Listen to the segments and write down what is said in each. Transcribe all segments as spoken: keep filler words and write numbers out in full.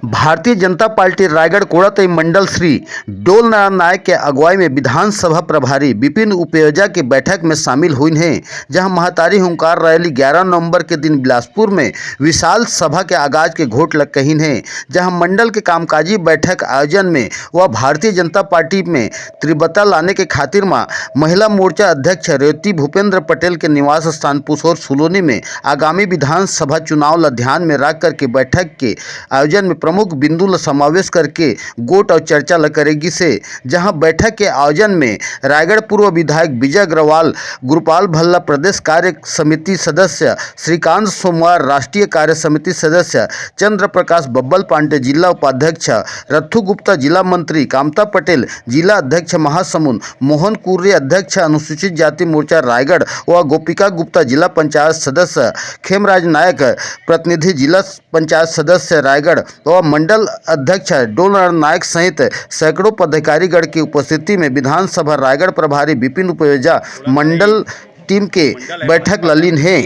Bharatiya Janata party Raigarh कोड़ातई मंडल श्री डोलनारायण नायक के अगुवाई में विधानसभा प्रभारी विपिन उपेजा के बैठक में शामिल हुइन हे, जहां महतारी हुंकार रैली ग्यारह नवंबर के दिन बिलासपुर में विशाल सभा के आगाज के घोट ल कहिन हे, जहां मंडल के कामकाजी बैठक आयोजन में व भारतीय जनता पार्टी में तीव्रता लाने के खातिर म महिला मोर्चा अध्यक्ष रेवती भूपेंद्र पटेल के निवास स्थान पुसौर सुलोनी में आगामी विधानसभा चुनाव ल ध्यान में रख करके बैठक के आयोजन में प्रमुख बिंदु ल समावेश करके गोठ अउ चर्चा ल करे गिस हे, जहां बैठक के आयोजन में रायगढ़ पूर्व विधायक विजय अग्रवाल, गोपाल भल्ला प्रदेश कार्य समिति सदस्य श्रीकांत सोमवार, राष्ट्रीय कार्य समिति सदस्य चंद्र प्रकाश बब्बल पांडे, जिला उपाध्यक्ष रत्थू गुप्ता, जिला मंत्री कामता पटेल, जिला अध्यक्ष महासमुंद मोहन कुर्रे, अध्यक्ष अनुसूचित जाति मोर्चा रायगढ़ व गोपिका गुप्ता, जिला पंचायत सदस्य खेमराज नायक, प्रतिनिधि जिला पंचायत सदस्य रायगढ़ व मंडल अध्यक्ष डोलनारायण नायक सहित सैकड़ों पदाधिकारीगण के उपस्थिति में विधानसभा रायगढ़ प्रभारी विपिन उपेजा मंडल टीम के बैठक ल लीन हे।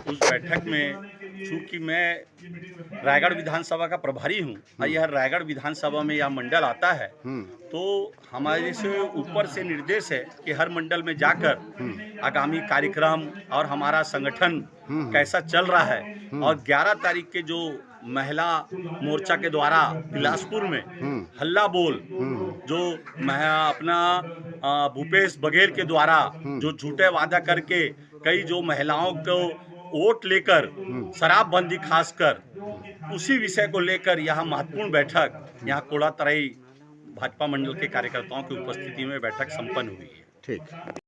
उस बैठक में, चूंकि मैं रायगढ़ विधानसभा का प्रभारी हूँ और यह रायगढ़ विधानसभा में यह मंडल आता है, हम्म। तो हमारे से ऊपर से निर्देश है कि हर मंडल में जाकर हम्म। आगामी कार्यक्रम और हमारा संगठन हम्म। कैसा चल रहा है हम्म। और ग्यारह तारीख के जो महिला मोर्चा के द्वारा बिलासपुर में हम्म। हल्ला बोल हम्म। जो मह-, अपना, अ, भूपेश बघेल के द्वारा हम्म। जो झूठे वादा करके कई जो महिलाओं को वोट लेकर हम्म। शराबबंदी खासकर, उसी विषय को लेकर यह महत्वपूर्ण बैठक यहाँ कोड़ातराई भाजपा मंडल के कार्यकर्ताओं की उपस्थिति में बैठक संपन्न हुई है। ठीक।